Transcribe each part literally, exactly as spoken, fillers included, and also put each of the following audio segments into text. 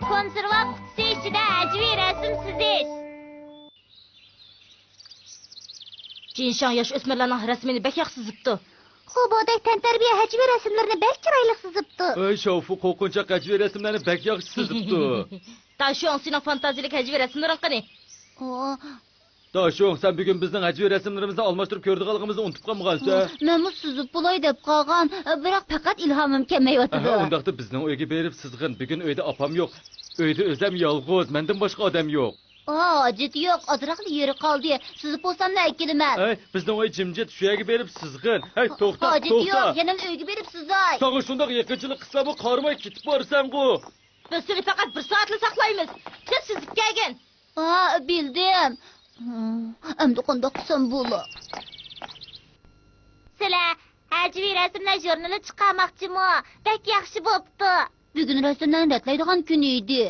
كونسېرۋا قۇتىسى ئىچىدە ھەجۋىي رەسىم سىزىش. جىنشاڭ ياش ئۆسمۈرلەرنىڭ رەسىمىنى بەك ياخشى سىزىپتۇ. خۇبودەك تەنتەربىيە ھەجۋىي رەسىملىرىنى بەك چىرايلىق سىزىپتۇ. ئەي، شاۋفۇ قورقۇنچاق ھەجۋىي رەسىملەرنى بەك ياخشى سىزىپتۇ. داشۇڭ، سېنىڭ فانتازىيىلىك ھەجۋىي رەسىملىرىڭ قېنى؟ ئۇ، داشۇڭ، سەن بۈگۈن بىزنىڭ ھەجۋىي رەسىملىرىمىزنى ئالماشتۇرۇپ كۆرىدىغانلىقىمىزنى ئۇنتۇپ قالمىغانسەن؟ مەنمۇ سىزىپ بولاي دەپ قالغان، بىراق پەقەت ئىلھامىم كەلمەيۋاتىدۇ. ئەھە، ئۇنداقتا بىزنىڭ ئۆيگە بېرىپ سىزغىن. بۈگۈن ئۆيدە ئاپام يوق. ئۆيدە ئۆزەم يالغۇز، مەندىن باشقا ئادەم يوق. ئا، ھاجىتى يوق، ئازراقلا يېرى قالدى. سىزىپ بولساملا ئەكېلىمەن. ھەي، بىزنىڭ ئۆي جىمجىت، شۇ يەرگە بېرىپ سىزغىن. ھەي، توختا، ھاجىتى توختا. يوق، يەنىلا ئۆيگە بېرىپ سىزاي. ساڭا شۇنداق يېقىنچىلىق قىلساممۇ قارىماي كېتىپ بارىسەنغۇ. بىز سېنى پەقەت بىر سائەتلا ساقلايمىز. تېز سىزىپ كەلگىن. ھا، بىلدىم. ئەمدى قانداق قىلسام بولا؟ سىلەر ھەجۋىي رەسىملەر ژۇرنىلى چىقارماقچىمۇ؟ بەك ياخشى بوپتۇ. بۈگۈن رەسىملەرنى رەتلەيدىغان كۈن ئىدى.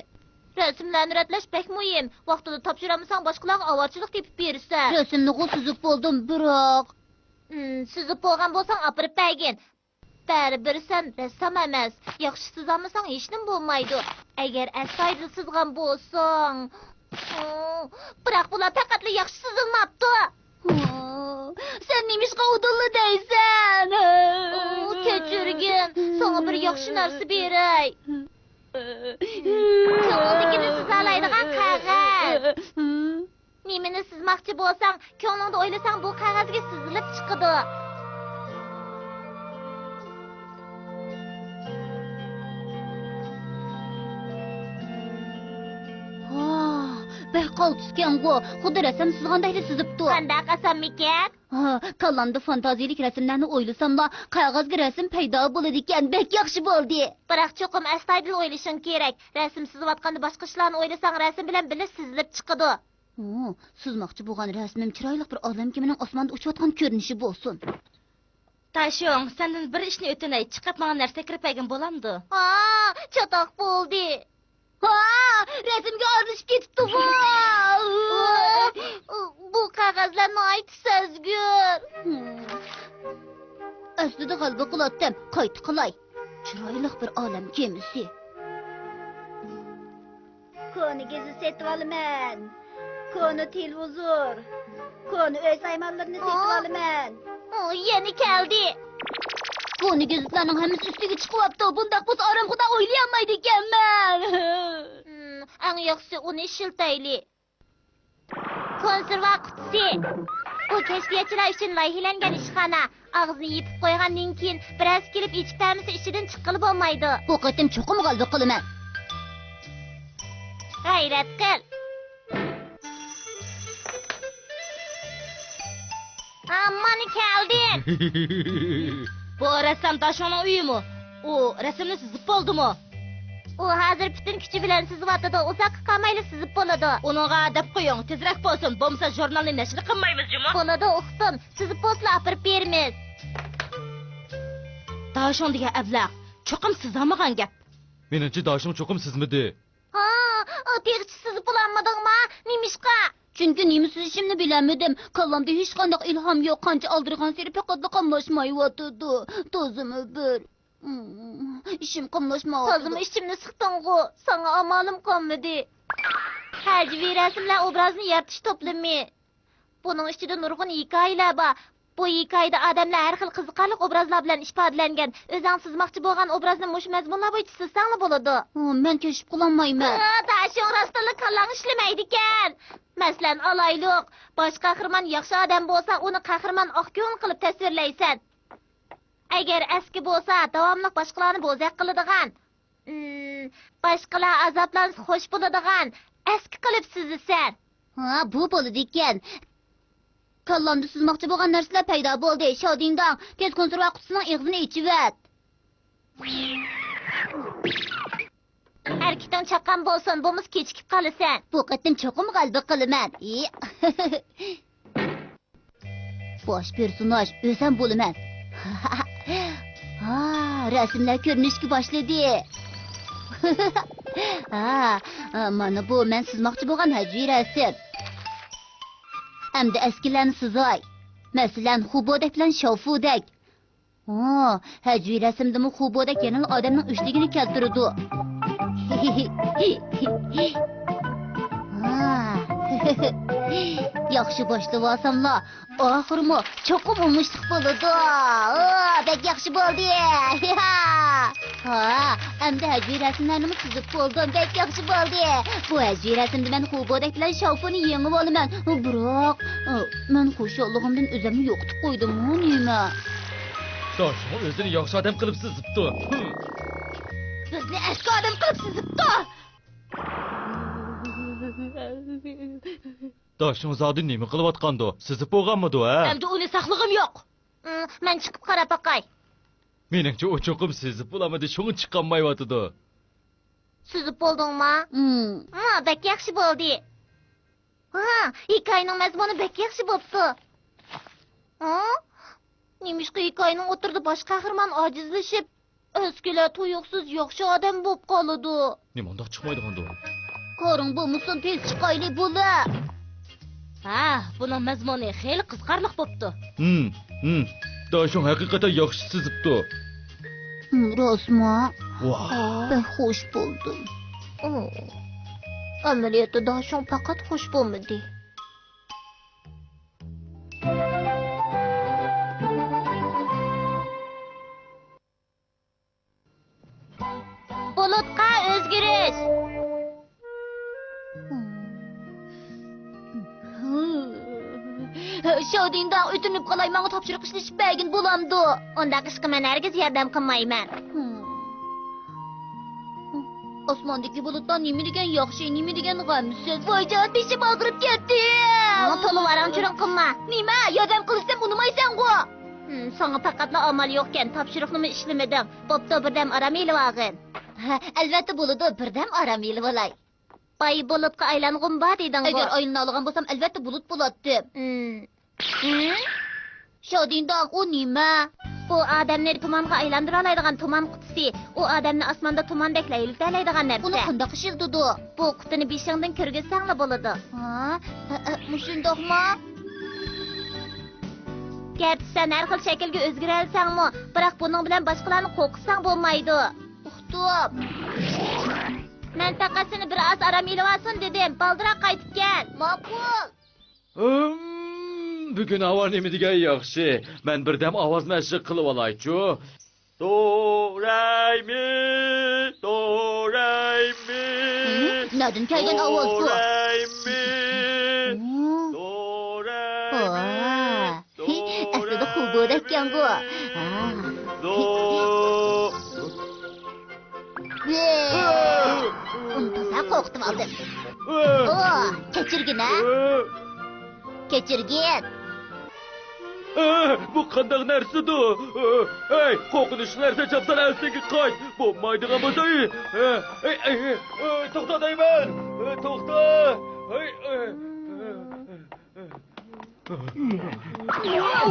رەسىملەرنى رەتلەش بەك مۇھىم. ۋاقتىدا تاپشۇرالمىساڭ، باشقىلارغا ئاۋارىچىلىك تېپىپ بېرىسەن. رەسىمنىغۇ سىزىپ بولدۇم، بىراق. ھىم، سىزىپ بولغان بولساڭ، ئاپىرىپ بەرگىن. بەرىبىر سەن رەسسام ئەمەس. ياخشى سىزالمىساڭ، ھېچنېمە بولمايدۇ. ئەگەر ئەستايىدىل سىزغان بولساڭ. ئۇ، بىراق بۇلار پەقەتلا ياخشى سىزىلماپتۇ. ئۇ، سەن نېمىشقا ئۇدۇللا دەيسەن؟ ئۇ، كەچۈرگىن، ساڭا بىر ياخشى نەرسە بېرەي. كۆڭۈلدىكىنى سىزالايدىغان قەغەز. نېمىنى سىزماقچى بولساڭ، كۆڭلۈڭدە ئويلىساڭ، بۇ قەغەزگە سىزىلىپ چىقىدۇ. ۋاھ، بەك قالتىسكەنغۇ، خۇددى رەسىم سىزغاندەكلا سىزىپتۇ. قانداق ئاسانمىكەن؟ ھا، كاللامدا فانتازىيىلىك رەسىملەرنى ئويلىساملا، قەغەزگە رەسىم پەيدا بولىدىكەن، بەك ياخشى بولدى. بىراق چوقۇم ئەستايىدىل ئويلىشىڭ كېرەك. رەسىم سىزىۋاتقاندا باشقا ئىشلارنى ئويلىساڭ، رەسىم بىلەن بىللە سىزىلىپ چىقىدۇ. ئۇ، سىزماقچى بولغان رەسىمىم چىرايلىق بىر ئالەم كېمىنىڭ ئاسماندا ئۇچۇۋاتقان كۆرۈنۈشى بولسۇن. تاشيۇڭ، سەندىن بىر ئىشنى ئۆتۈنەي، چىقىپ ماڭا نەرسە كىرىپ بەرگىن بولامدۇ؟ ھا، چاتاق بولدى. ھا، رەسىمگە ئارىلىشىپ كېتىپتىغۇ. بۇ قەغەزلەر ناھايىتى سەزگۈر. ئەسلىدە غەلىبە قىلاتتىم، قايتا قىلاي. چىرايلىق بىر ئالەم كېمىسى. كونا گېزىت سېتىۋالىمەن. كونا تېلېۋىزور. كونا ئۆي سايمانلىرىنى سېتىۋالىمەن. ئۇ يەنە كەلدى. كونا گېزىتلەرنىڭ ھەممىسى ئۈستىگە چىقىۋاپتۇ. بۇنداق بولسا ئارامخۇدا ئوينىيالمايدىكەنمەن. ھىم، ئەڭ ياخشىسى ئۇنى ئىشلىتەيلى. كونسېرۋا قۇتىسى. بۇ كەشپىياتچىلار ئۈچۈن لايىھىلەنگەن ئىشخانا. ئاغزىنى يېپىپ قويغاندىن كېيىن، بىرەرسى كېلىپ ئېچىپ بەرمىسە، ئىچىدىن چىققىلى بولمايدۇ. بۇ قېتىم چوقۇم غەلىبە قىلىمەن. غەيرەت قىل. ھا، مانا كەلدىم. بۇ رەسسام داشۇڭنىڭ ئۆيىمۇ؟ ئۇ رەسىمنى سىزىپ بولدىمۇ؟ ئۇ ھازىر پۈتۈن كۈچى بىلەن سىزىۋاتىدۇ، ئۇزاققا قالمايلا سىزىپ بولىدۇ. ئۇنىڭغا دەپ قويۇڭ، تېزرەك بولسۇن، بولمىسا ژۇرنالنى نەشرلا قىلمايمىز جۇمۇ. بولىدۇ ئۇقتۇم، سىزىپ بولسىلا ئاپىرىپ بېرىمىز. داشۇڭ دېگەن ئەبلەخ، چوقۇم سىزالمىغان گەپ. مېنىڭچە داشۇڭ چوقۇم سىزمىدى. ھا، تېخىچە سىزىپ بولالمىدىڭما؟ نېمىشقا؟ چۈنكى نېمە سىزىشىمنى بىلەلمىدىم. كاللامدا ھېچقانداق ئىلھام يوق، قانچە ئالدىرىغانسېرى پەقەتلا قاملاشمايۋاتىدۇ. تازىمۇ بىر. ئىشىم قاملاشمايۋاتىدۇ. تازىمۇ ئىچىمنى سىقتىڭغۇ، ساڭا ئامالىم قالمىدى. ھەجۋىي رەسىملەر ئوبرازنى يارىتىش توپلىمى. بۇنىڭ ئىچىدە نۇرغۇن ھېكايىلەر بار. بۇ ھېكايىدە ئادەملەر ھەر خىل قىزىقارلىق ئوبرازلار بىلەن ئىپادىلەنگەن. ئۆزۈڭ سىزماقچى بولغان ئوبرازنى مۇشۇ مەزمۇنلار بويىچە سىزساڭلا بولىدۇ. ئۇ، مەن كەشىپ قىلالمايمەن. ھا، داشۇڭ راستتىنلا كاللاڭ ئىشلىمەيدىكەن. مەسىلەن، ئالايلۇق، باش قەھرىمان ياخشى ئادەم بولسا، ئۇنى قەھرىمان ئاق كۆڭۈل قىلىپ تەسۋىرلەيسەن. ئەگەر ئەسكى بولسا، داۋاملىق باشقىلارنى بوزەك قىلىدىغان، ئىم، باشقىلار ئازابلانسا خوش بولىدىغان، ئەسكى قىلىپ سىزىسەن. ھا، بۇ بولىدىكەن. كاللامدا سىزماقچى بولغان نەرسىلەر پەيدا بولدى. شاۋدىڭداڭ، تېز كونسېرۋا قۇتىسىنىڭ ئېغىزىنى ئېچىۋەت. ھەرىكىتىڭ چاققان بولسۇن، بولمىسا كېچىكىپ قالىسەن. بۇ قېتىم چوقۇم غەلىبە قىلىمەن. ئى. باش پېرسوناژ ئۆزەم بولىمەن. ھا، رەسىملەر كۆرۈنۈشكە باشلىدى. ھا، مانا بۇ مەن سىزماقچى بولغان ھەجۋىي رەسىم. ئەمدى ئەسكىلەرنى سىزاي. مەسىلەن، خۇبودەك بىلەن شاۋفۇدەك. ھا، ھەجۋىي رەسىمدىمۇ خۇبودەك يەنىلا ئادەمنىڭ ئۈچلۈكىنى كەلتۈرىدۇ. ياخشى باشلىۋالساملا، ئاخىرىمۇ چوقۇم ئوڭۇشلۇق بولىدۇ. ئا، بەك ياخشى بولدى. ھا، ئەمدى ھەجۋىي رەسىملەرنىمۇ سىزىپ بولدۇم. بەك ياخشى بولدى. بۇ ھەجۋىي رەسىمدە مەن خۇبودەك بىلەن شاۋپۇنى يېڭىۋالىمەن. بىراق، مەن خۇشاللىقىمدىن ئۆزۈمنى يوقىتىپ قويدۇممۇ نېمە؟ داشۇڭ ئۆزىنى ياخشى ئادەم قىلىپ سىزىپتۇ. بىزنى ئەسكى ئادەم قىلىپ سىزىپتۇ. داشۇڭ زادى نېمە قىلىۋاتقاندۇ؟ سىزىپ بولغانمىدۇ، ھە؟ ئەمدى ئۇنى ساقلىغۇم يوق. مەن چىقىپ قاراپ باقاي. مېنىڭچە ئۇ چوقۇم سىزىپ بولالمىدى، شۇڭا چىقالمايۋاتىدۇ. سىزىپ بولدۇڭما؟ ھا، بەك ياخشى بولدى. ھا، ھېكايىنىڭ مەزمۇنى بەك ياخشى بوپتۇ. ھا؟ نېمىشقا ھېكايىنىڭ ئوتتۇرىدا باش قەھرىمان ئاجىزلىشىپ، ئەسكىلەر تۇيۇقسىز ياخشى ئادەم بوپ قالىدۇ؟ نېمانداق چىقمايدىغاندۇ؟ كورۇڭ بولمىسۇن، تېز چىقايلى، بولە. ھە، بۇنىڭ مەزمۇنى خېلى قىزىقارلىق بوپتۇ. ھىم، ھىم. داشۇڭ ھەقىقەتەن ياخشى سىزىپتۇ. ھىم، راستمۇ؟ ۋاھ. بەك خوش بولدۇم. ئەمەلىيەتتە داشۇڭ پەقەت خوش بولمىدى. بۇلۇتقا ئۆزگىرىش. شاۋدىڭداڭ، ئۆتۈنۈپ قالاي، ماڭا تاپشۇرۇق ئىشلىشىپ بەرگىن بولامدۇ؟ ئۇنداق ئىشقا مەن ھەرگىز ياردەم قىلمايمەن. ئاسماندىكى بۇلۇتلار نېمە دېگەن ياخشى، نېمە دېگەن غەمسىز. ۋايجان، بېشىم ئاغرىپ كەتتى. تولا ۋاراڭ-چۇرۇڭ قىلما. نېمە؟ ياردەم قىلىش دېسەم ئۇنىمايسەنغۇ. ھىم، ساڭا پەقەتلا ئامال يوقكەن، تاپشۇرۇقنىمۇ ئىشلىمىدىڭ. بوپتۇ، بىردەم ئارام ئېلىۋالغىن. ھە، ئەلۋەتتە بولىدۇ، بىردەم ئارام ئېلىۋالاي. باي بۇلۇتقا ئايلانغۇم بار دېدىڭغۇ. ئەگەر ئايلىنالايدىغان بولسام، ئەلۋەتتە بۇلۇت بولاتتىم. ھىم. ھىم؟ شاۋدىڭداڭ، ئۇ نېمە؟ بۇ ئادەمنى تۇمانغا ئايلاندۇرالايدىغان تۇمان قۇتىسى. ئۇ ئادەمنى ئاسماندا تۇماندەك لەيلىتەلەيدىغان نەرسە. ئۇنى قانداق ئىشلىتىدۇ؟ بۇ قۇتىنى بېشىڭدىن كىرگۈزسەڭلا بولىدۇ. ھا؟ ھە، ھە، مۇشۇنداقمۇ؟ گەرچە سەن ھەر خىل شەكىلگە ئۆزگىرەلىسەڭمۇ، بىراق بۇنىڭ بىلەن باشقىلارنى قورقۇتساڭ بولمايدۇ. ئۇقتۇم. مەن پەقەت سېنى بىر ئاز ئارام ئېلىۋالسۇن دېدىم. بالدۇرراق قايتىپ كەل. ماقۇل. ھىم، بۈگۈن ھاۋا نېمە دېگەن ياخشى. مەن بىردەم ئاۋاز مەشىق قىلىۋالايچۇ. دو، رەي، مى، دو، رەي، مى. ھىم، نەدىن كەلگەن ئاۋاز بۇ؟ دو، رەي، مى، ھىم. دو، رەي، مى، ۋا. دو، ئەسلىدە رەي، خۇبودەككەنغۇ. مى. ھا. دو. ئۇنى تازا قورقۇتۇۋالدىم. ئو، كەچۈرگىن ھە. كەچۈرگىن. ئە، بۇ قانداق نەرسىدۇ؟ ئە، ئەي، قورقۇنچلۇق نەرسە، چاپسان ئەسلىگە قايت. بولمايدىغان بولسا، ئە، ئە، ئە، ئە، توختا دەيمەن. ئە، توختا. ئەي، ئە،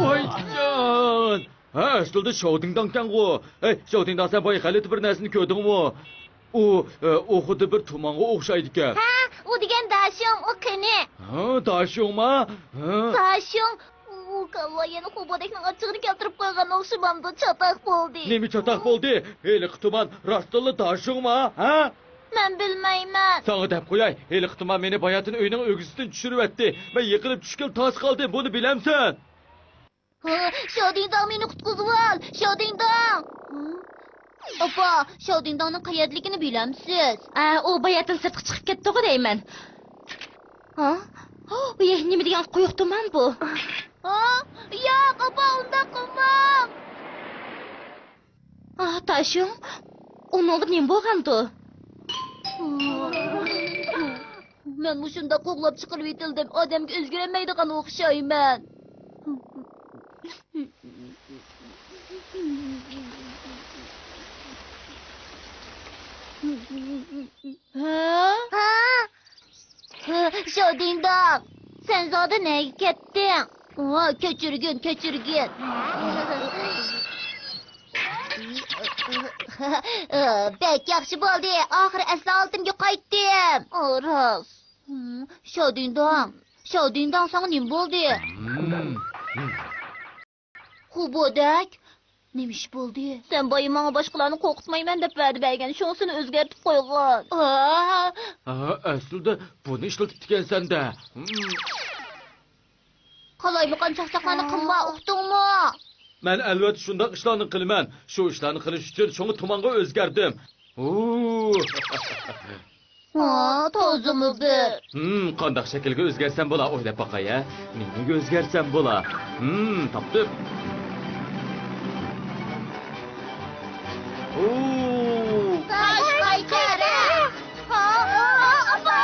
ۋايجان! ھە، ئەسلىدە شاۋدىڭداڭكەنغۇ. ھەي، شاۋدىڭداڭ، سەن بايا غەلىتە بىر نەرسىنى كۆردۈڭمۇ؟ ئۇ، ئە، ئۇ خۇددى بىر تۇمانغا ئوخشايدىكەن. ھە، ئۇ دېگەن داشۇڭ، ئۇ قېنى؟ ھە، داشۇڭما؟ ھە؟ داشۇڭ، ئۇ كالۋا يەنە خۇبودەكنىڭ ئاچچىقىنى كەلتۈرۈپ قويغان ئوخشىمامدۇ؟ چاتاق بولدى. نېمە چاتاق بولدى؟ ھېلىقى تۇمان راستتىنلا داشۇڭما؟ ھە؟ مەن بىلمەيمەن. ساڭا دەپ قوياي، ھېلىقى تۇمان مېنى باياتىن ئۆينىڭ ئۆگزىسىدىن چۈشۈرۈۋەتتى. مەن يىقىلىپ چۈشكىلى تاس قالدىم، بۇنى بىلەمسەن؟ ھە، شاۋدىڭداڭ، مېنى قۇتقۇزۇۋال، شاۋدىڭداڭ! ئاپا، شاۋدىڭداڭنىڭ قەيەردىلىكىنى بىلەمسىز؟ ئە، ئۇ باياتىن سىرتقا چىقىپ كەتتىغۇ دەيمەن. ھە؟ ھە، نېمە دېگەن قويۇق تۇمان بۇ؟ ھە؟ ياق، ئاپا، ئۇنداق قىلماڭ! ئاھ، تاشۇڭ، ئۇنىڭغا نېمە بولغاندۇ؟ مەن مۇشۇنداق قوغلاپ چىقىرىۋېتىلدىم. ئادەمگە ئۆزگىرەلمەيدىغان ئوخشايمەن. ھە؟ ھە؟ ھە، شاۋدىڭداڭ، سەن زادى نەگە كەتتىڭ؟ ھە، كەچۈرگىن، كەچۈرگىن. بەك ياخشى بولدى، ئاخىرى ئەسلى ھالىتىمگە قايتتىم. ئا، راست. ھىم، شاۋدىڭداڭ، شاۋدىڭداڭ، ساڭا نېمە بولدى؟ ھىم، ھىم. خۇبودەك، نېمە ئىش بولدى؟ سەن بايا ماڭا باشقىلارنى قورقۇتمايمەن دەپ ۋەدە بەرگەن، شۇڭا سېنى ئۆزگەرتىپ قويغان. ئا! ھا، ئەسلىدە بۇنى ئىشلىتىپتىكەنسەن-دە. ھىم. قالايمىقان چاقچاقلارنى قىلما، ئۇقتۇڭمۇ؟ مەن ئەلۋەتتە شۇنداق ئىشلارنى قىلىمەن. شۇ ئىشلارنى قىلىش ئۈچۈن شۇڭا تۇمانغا ئۆزگەردىم. ھۇ. ھا، تازىمۇ بىر. ھىم، قانداق شەكىلگە ئۆزگەرسەم بولا؟ ئويلاپ باقاي، ھە؟ نېمىگە ئۆزگەرسەم بولا؟ ھىم، تاپتىم. ھۇ. تاش قايتۇرۇڭ. ھا، ھا، ئاپا!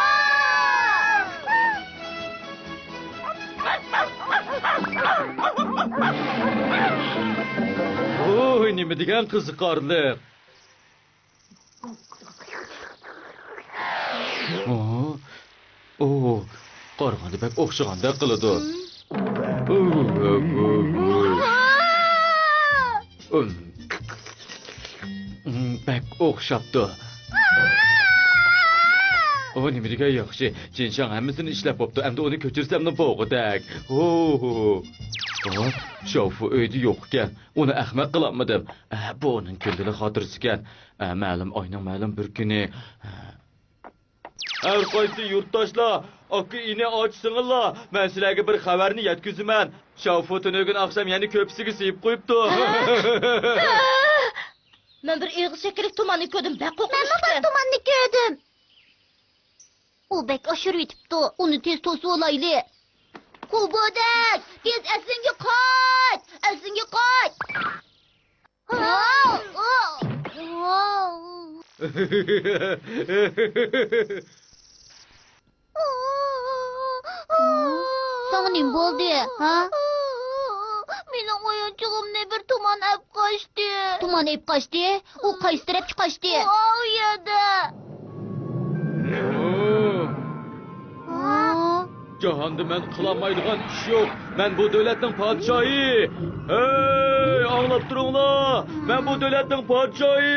ۋوي، نېمە دېگەن قىزىقارلىق! ئو، ئو، قارىغاندا بەك ئوخشىغاندەك قىلىدۇ. ئۇم. ئۇم، بەك ئوخشاپتۇ. ئۇ نېمە دېگەن ياخشى، جىنشاڭ ھەممىسىنى ئىشلەپ بوپتۇ، ئەمدى ئۇنى كۆچۈرسەملا بولغۇدەك. ھو، ھو. ھا، شاۋفۇ ئۆيدە يوق ئىكەن، ئۇنى ئەخمەق قىلالمىدىم. ئە، بۇ ئۇنىڭ كۈندىلىك خاتىرىسىكەن. ئە، مەلۇم ئاينىڭ مەلۇم بىر كۈنى. ھەر قايسى يۇرتداشلار، ئاكا، ئىنى، ئاچا، سىڭىللار، مەن سىلەرگە بىر خەۋەرنى يەتكۈزىمەن. شاۋفۇ تۈنۈگۈن ئاخشام يەنە كۆپىسىگە سىيىپ قويۇپتۇ. مەن بىر ئېغىز شەكىللىك تۇماننى كۆردۈم، بەك قورقۇنچلۇق ئىكەن. مەنمۇ بىر تۇماننى كۆردۈم. ئۇ بەك ئاشۇرۇۋېتىپتۇ، ئۇنى تېز توسۇۋالايلى. قۇبۇدەك، تېز ئەسلىڭگە قايت، ئەسلىڭگە قايت. ساڭا نېمە بولدى، ھا؟ مېنىڭ ئويۇنچۇقۇمنى بىر تۇمان ئەپ قاچتى. تۇمان ئېپ قاچتى؟ ئۇ قايسى تەرەپكە قاچتى؟ ئۇ يەردە. ھا؟ جاھاندا مەن قىلالمايدىغان ئىش يوق. مەن بۇ دۆلەتنىڭ پادىشاھى. ھەي، ئاڭلاپ تۇرۇڭلار. مەن بۇ دۆلەتنىڭ پادىشاھى.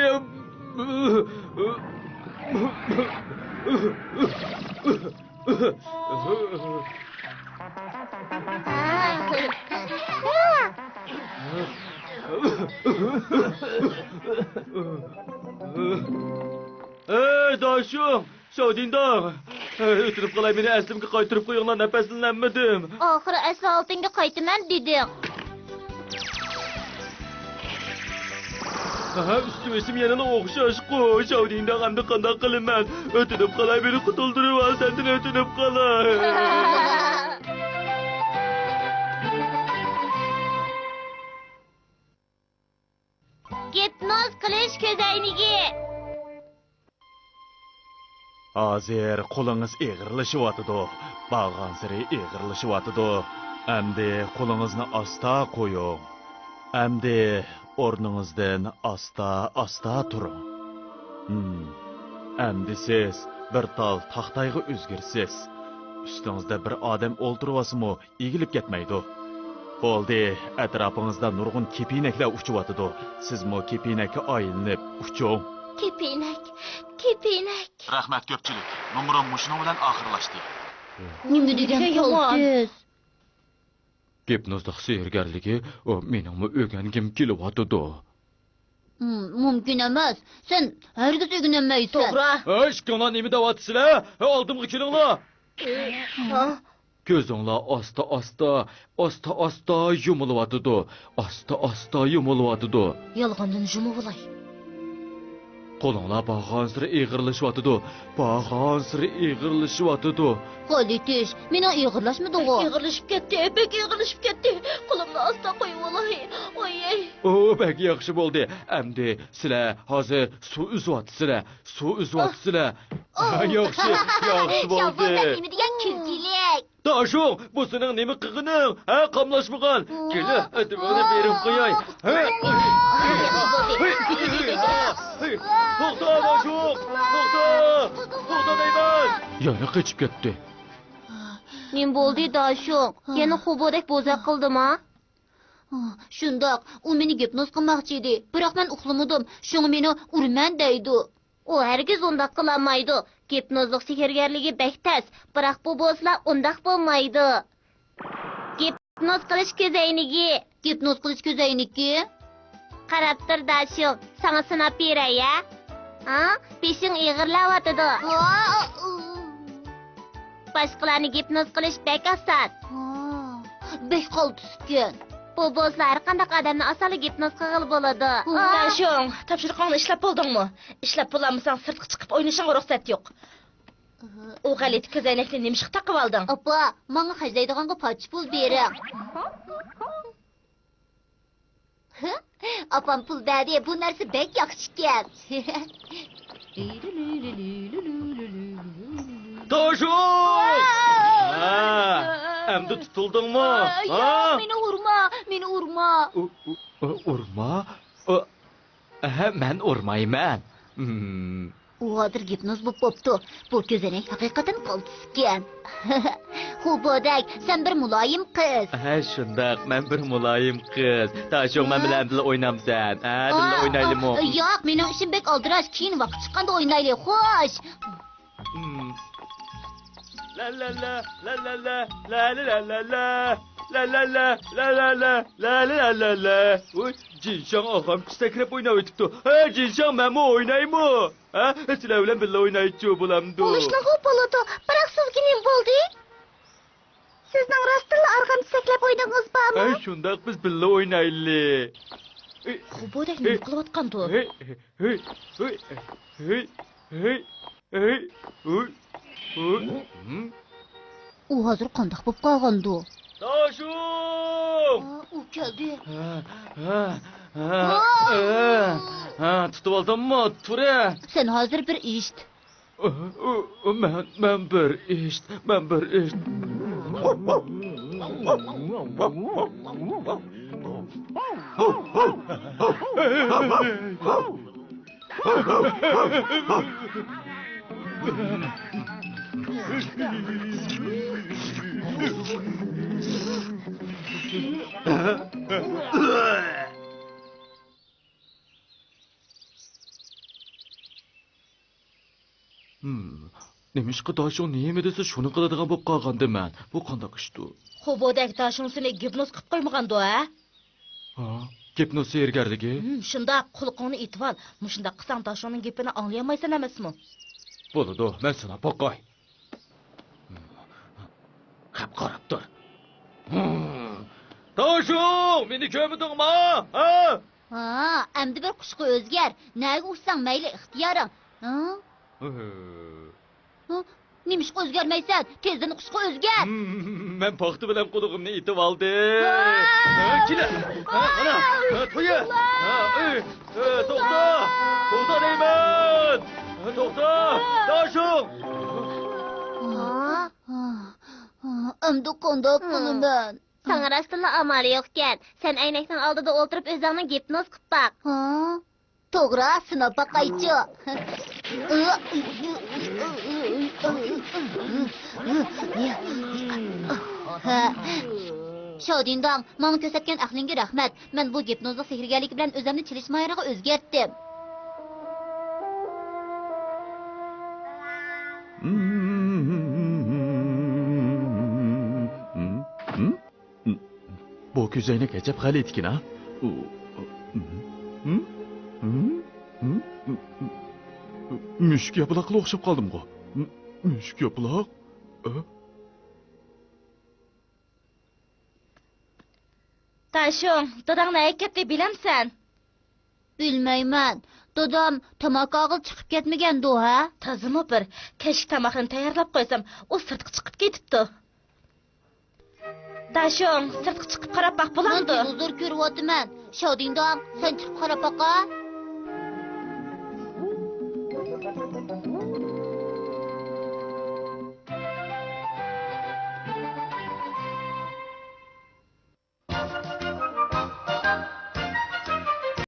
ئەي، داشۇڭ! شاۋدىنداڭ! ئەي، ئۆتۈنۈپ قالاي، مېنى ئەسلىمگە قايتۇرۇپ قويۇڭلار، نەپەسلىنەلمىدىم. ئاخىرى ئەسلى ھالىتىڭگە قايتىمەن دېدىڭ. ھە، ئۈستى بېشىم يەنىلا ئوخشاشقۇ. شاۋدىنداڭ، ئەمدى قانداق قىلىمەن؟ ئۆتۈنۈپ قالاي، مېنى قۇتۇلدۇرۇۋال، سەندىن ئۆتۈنۈپ قالاي. گىپنوز قىلىش كۆزەينىكى. ھازىر قولىڭىز ئېغىرلىشىۋاتىدۇ، بارغانسېرى ئېغىرلىشىۋاتىدۇ. ئەمدى قولىڭىزنى ئاستا قويۇڭ. ئەمدى ئورنىڭىزدىن ئاستا-ئاستا تۇرۇڭ. ھىم. ئەمدى سىز بىر تال تاختايغا ئۆزگىرىسىز. ئۈستىڭىزدە بىر ئادەم ئولتۇرۇۋالسىمۇ، ئېگىلىپ كەتمەيدۇ. بولدى، ئەتراپىڭىزدا نۇرغۇن كېپىنەكلەر ئۇچۇۋاتىدۇ. سىزمۇ كېپىنەككە ئايلىنىپ ئۇچۇڭ. كېپىنەك، كېپىنەك. رەھمەت كۆپچىلىك. نومۇرۇم مۇشۇنىڭ بىلەن ئاخىرلاشتى. نېمە دېگەن يالتىس! گىپنوزلۇق سېھىرگەرلىكى، ئۇ، مېنىڭمۇ ئۆگەنگۈم كېلىۋاتىدۇ. ھىم، مۇمكىن ئەمەس. سەن ھەرگىز ئۆگىنەلمەيسەن. توغرا. ھە، ئىككىڭلار نېمە دەۋاتىسىلەر؟ ھە، ئالدىمغا كېلىڭلار. ھا؟ كۆزۈڭلار ئاستا-ئاستا، ئاستا-ئاستا يۇمۇلۇۋاتىدۇ. ئاستا-ئاستا يۇمۇلۇۋاتىدۇ. يالغاندىن يۇمۇۋالاي. قولۇڭلار بارغانسېرى ئېغىرلىشىۋاتىدۇ. بارغانسېرى ئېغىرلىشىۋاتىدۇ. غالىتىش، مېنىڭ ئېغىرلاشمىدىڭغۇ؟ بەك ئېغىرلىشىپ كەتتى. قولۇمنى ئاستا قويۇۋالاي. ۋاي. ئۇ، بەك ياخشى بولدى. ئەمدى سىلەر ھازىر سۇ ئۈزۈۋاتىسىلەر. سۇ ئۈزۈۋاتىسىلەر. ئۇھ. ياخشى، ياخشى بولدى. شاۋۇل، نېمە دېگەن كۈلكىلىك. داشۇڭ، بۇ سېنىڭ نېمە قىلغىنىڭ؟ ھە، قاملاشمىغان. كېلە، ئېتىمىڭنى بېرىپ قوياي. ھە؟ توختا، داشۇڭ! توختا! توختا دەيمەن! يەنە قېچىپ كەتتى. نېمە بولدى، داشۇڭ؟ يەنە قوبۇدەك بوزەك قىلدىما؟ شۇنداق، ئۇ مېنى گىپنوز قىلماقچى ئىدى، بىراق مەن ئۇخلىمىدىم، شۇڭا مېنى ئۇرىمەن دەيدۇ. ئۇ ھەرگىز ئۇنداق قىلالمايدۇ. گىپنوزلۇق سېھىرگەرلىكى بەك تەس، بىراق بۇ بولسىلا ئۇنداق بولمايدۇ. گىپنوز قىلىش كۆزەينىكى. گىپنوز قىلىش كۆزەينىكى؟ قاراپ تۇر داشۇڭ، ساڭا سىناپ بېرەي ھە. ھا؟ بېشىڭ ئېغىرلاۋاتىدۇ. باشقىلارنى گىپنوز قىلىش بەك ئاسان. بەك قالتىسكەن. بۇ بولسا ھەر قانداق ئادەمنى ئاسانلا گىپنوز قىلغىلى بولىدۇ. داشۇڭ، تاپشۇرۇقۇڭنى ئىشلەپ بولدۇڭمۇ؟ ئىشلەپ بولالمىساڭ سىرتقا چىقىپ ئوينىشىڭغا رۇخسەت يوق. ئۇ غەلىتە كۆزەينەكنى نېمىشقا تاقىۋالدىڭ؟ ئاپا، ماڭا خەجلەيدىغانغا پاچە پۇل بېرىڭ. ئاپام پۇل بەردى، بۇ نەرسە بەك ياخشىكەن. داشۇڭ! ھە، ئەمدى تۇتۇلدۇڭمۇ؟ ھە؟ ياق، مېنى ئۇرما، مېنى ئۇرما. ئۇ-، ئۇ-، ئۇ-، ئۇرما؟ ئۇ-، ھە، مەن ئۇرمايمەن. ھىم. ئۇ ھازىر گىپنوز بوپ بوپتۇ. بۇ كۆزەنەك ھەقىقەتەن قالتىسكەن. خۇبودەك، سەن بىر مۇلايىم قىز. ھە، شۇنداق، مەن بىر مۇلايىم قىز. داشۇڭ، مەن بىلەن ئەمدىلا ئوينامسەن؟ ھە، بىللە ئوينايلىمۇ؟ ئا، ياق، مېنىڭ ئىشىم بەك ئالدىراش. كېيىن ۋاقىت چىققاندا ئوينايلى. خوش. ھىم. لا لا لا، لا لا لا، لا لا لا لا، لا لا لا، لا لا لا، لا لا لا لا. ۋۇي، جىنشاڭ ئاغامچە سەكرەپ ئويناۋېتىپتۇ. ھە، جىنشاڭ، مەنمۇ ئوينايمۇ؟ ھە، سىلەر بىلەن بىللە ئوينايچۇ، بولامدۇ؟ بولۇشنىغۇ بولىدۇ، بىراق سىزگە نېمە بولدى؟ سىزنىڭ راستتىنلا ئارغامچا سەكرەپ ئوينىغىڭىز بارمۇ؟ ھە، شۇنداق، بىز بىللە ئوينايلى. ئى، خۇبودەك ئى، نېمە قىلىۋاتقاندۇ؟ ئى، ئى، ئى، ئى، ئى، ئى، ئى، ئى، ئى، ئى، ئى. ھىم؟ ئۇ ھازىر قانداق بوپ قالغاندۇ؟ داشۇڭ! ئا، ئۇ كەلدى. ھە، ھە، ھە، ھە، ھە، تۇتۇۋالدىممۇ؟ تۇرە! سەن ھازىر بىر ئىشت. ئۇ، ئۇ، مەن، مەن بىر ئىشت، مەن بىر ئىشت. ھىم، نېمىشقا داشۇڭ نېمە دېسە شۇنى قىلىدىغان بولۇپ قالغاندىمەن؟ بۇ قانداق ئىشتۇ؟ خۇبودەك داشۇڭ سېنى گىپنوز قىلىپ قويمىغاندۇ، ھە؟ ھا؟ گىپنوز سېھىرگەرلىكى؟ ھىم، شۇنداق، قۇلىقىڭنى ئېتىۋال. مۇشۇنداق قىلساڭ داشۇڭنىڭ گېپىنى ئاڭلىيالمايسەن ئەمەسمۇ؟ بولىدۇ، مەن سىناپ باقاي. خەپ قاراپ تۇر. داشۇڭ، مېنى كۆرمىدىڭما؟ ھا؟ ھا، ئەمدى بىر قۇشقا ئۆزگەر. نەگە ئۇچساڭ مەيلى، ئىختىيارىڭ. ھا؟ ھا؟ نېمىشقا ئۆزگەرمەيسەن؟ تېزدىن قۇشقا ئۆزگەر. مەن پاختا بىلەن قۇلىقىمنى ئېتىۋالدىم. ھا، كېلە. ھا، ئانا. ھا، تويا. ھا، ئۆي. ھا، توختا. توختا دەيمەن. ھا، توختا. داشۇڭ. ھا؟ ئەمدى قانداق قىلىمەن؟ ساڭا راستتىنلا ئامالى يوقكەن. سەن ئەينەكنىڭ ئالدىدا ئولتۇرۇپ ئۆزۈڭنى گىپنوز قىپ باق. ھا؟ توغرا، سىناپ باقايچۇ. شاۋدىنداڭ، ماڭا كۆرسەتكەن ئەقلىڭگە رەھمەت. مەن بۇ گىپنوزلۇق سېھىرگەرلىكى بىلەن ئۆزۈمنى چېلىش ماھىرىغا ئۆزگەرتتىم. بۇ كۆزەينەك ئەجەب غەلىتىكىن ھە. مۈشۈك ياپىلاققىلا ئوخشاپ قالدىمغۇ؟ مۈشۈك ياپىلاق؟ داشۇڭ، داداڭ نەگە كەتتى بىلەمسەن؟ بىلمەيمەن. دادام تاماكا ئالغىلى چىقىپ كەتمىگەندۇ ھە؟ تازىمۇ بىر. كەچلىك تاماقنى تەييارلاپ قويسام، ئۇ سىرتقا چىقىپ كېتىپتۇ. داشۇڭ، سىرتقا چىقىپ قاراپ باق، بولامدۇ؟ مەن تېلېۋىزور كۆرۈۋاتىمەن. شاۋدىنداڭ، سەن چىقىپ قاراپ باقا.